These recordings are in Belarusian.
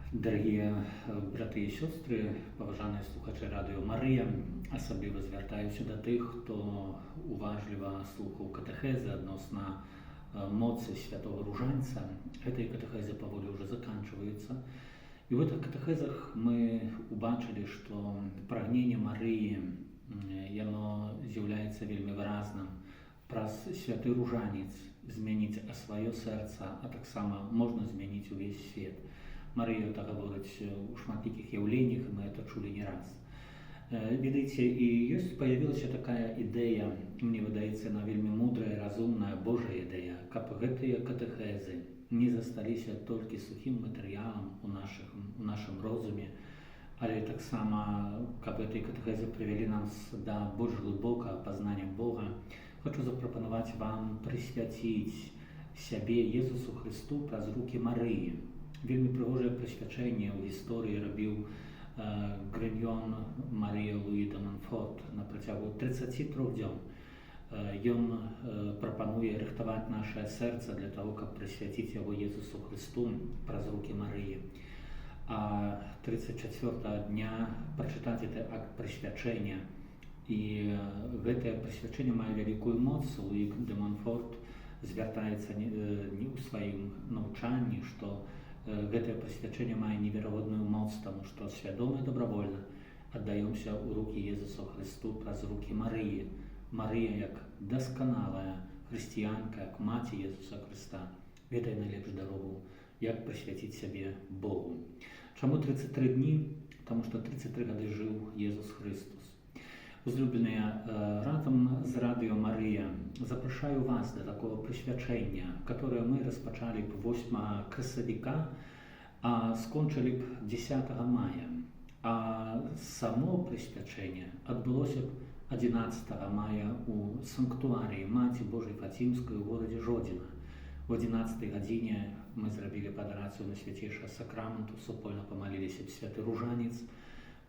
Дарагія браты і сёстры, паважаныя слухачы Радыё Марыя, асабліва звяртаюся да тых, хто уважліва слухаў катэхезы адносна моцы святого ружанца. Гэтыя катэхезы паволі ўжо заканчваюцца. І ў гэтых катэхезах мы убачылі, што прагненне Марыі, яно з'яўляецца вельмі выразным: праз святы ружанец змяніць сваё сэрца, а таксама можна змяніць увесь свет. Марыя это гаворыць у шматлікіх яўленнях, і мы это чулі не раз. Ведаеце, і ёсць паявілася такая ідэя, мне выдаецца, яна вельмі мудрая, разумная, Божая ідэя, каб гэтыя катэхезы не засталіся толькі сухім матэрыялам у нашым розуме, але таксама каб гэтыя катэхезы прывялі нас да больш глыбокага пазнання Бога. Хочу запрапанаваць вам прысвяціць сябе Езусу Христу праз рукі Марыі. Вельмі прыгожае прысвячэнне ў гісторыі рабіў Грыньён Марыя Луі де Манфорт на працягу 33 дзён. Ён прапануе рыхтаваць наше сэрца для того, каб прысвяціць яго Езусу Христу праз рукі Марыі. А 34 дня прачытаць гэты акт прысвячэння. І гэтае прысвячэнне мае вялікую моц. Луі де Монфорт звяртаецца не ў сваім навучанні, што гэтае прысвячэнне мае неверагодную моц, таму што свядома, добравольна аддаёмся ў рукі Езусу Христу праз рукі Марыі. Марыя, як дасканалая хрысціянка, як маці Езуса Христа, ведае найлепш дарогу, як прысвяціць сябе Богу. Чаму 33 дні? Таму што 33 гады жыў Езус Христус. Узлюбленыя, разам з Радыё Марыя запрашаю вас да такого прысвячэння, которое мы распачалі б 8 красавіка, а скончылі б 10 мая. А само прысвячэнне адбылося б 11 мая у санктуарыі Маці Божай Фацімскай у горадзе Жодзіна. У 11 гадзіне мы зрабілі б адарацыю Найсвяцейшага Сакраменту, супольна памаліліся б святы ружанец.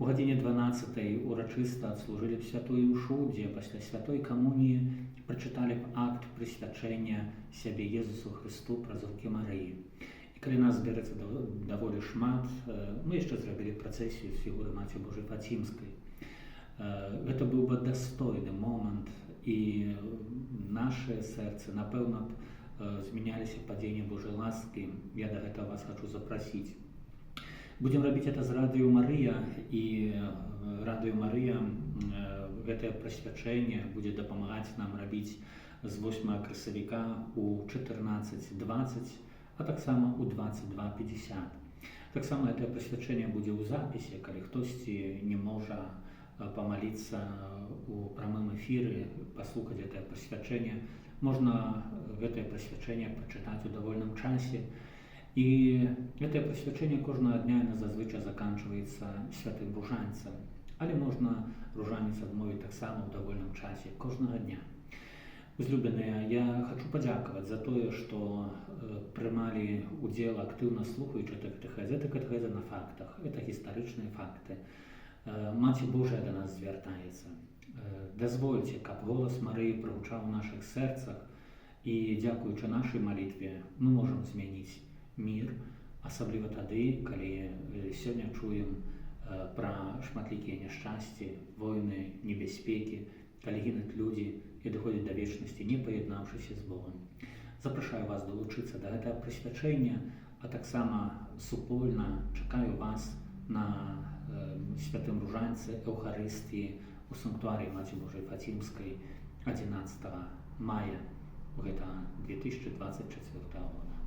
У гадзіне 12 урачыста адслужылі б святую імшу, дзе пасля святой камуніі прачыталі б акт прысвячэння сябе Езусу Христу праз рукі Марыі. І калі нас зберэцца даволі шмат, мы яшчэ зрабілі працэсію з фігуры Маці Божай Фацімскай. Гэта быў бы дастойны момант, і наше сэрцы, напэўна б, змяняліся падзенне Божай ласкі. Я да гэтага вас хачу запрасіць. Будзем рабіць это з Радыё Марыя, і Радыё Марыя гэтае прысвячэнне будзе дапамагаць нам рабіць з 8 красавіка у 14:20, а таксама у 22:50. Таксама гэтае прысвячэнне будзе ў запісе, калі хтосьці не можа памаліцца у прамым эфіры, паслухаць гэтае прысвячэнне, можна гэтае прысвячэнне прачытаць у давольным часе. І гэтае прысвячэнне кожнага дня, яно зазвычай заканчваецца святым ружанцам. Але можна ружанец адмовіць таксама ў давольным часе кожнага дня. Узлюбленыя, я хачу падзякаваць за тое, што прымалі удзел, актыўна слухаючы это катэхезы. Это катэхеза на фактах, это гістарычныя факты. Маці Божая да нас звяртаецца. Дазвольце, каб голас Марыі прагучаў у нашых сэрцах, і дзякуючы нашай малітве мы можам змяніць мір, асабліва тады, калі сёння чуем пра шматлікія няшчасці, войны, небяспекі, калі гінуць людзі і даходзяць да вечнасці, не паяднаўшыся з Богом. Запрашаю вас далучыцца да гэтага прысвячэння, а таксама супольна чакаю вас на святым ружанцы, Эўхарыстыі у санктуарыі Маці Божай Фацімскай 11 мая гэта 2024 года.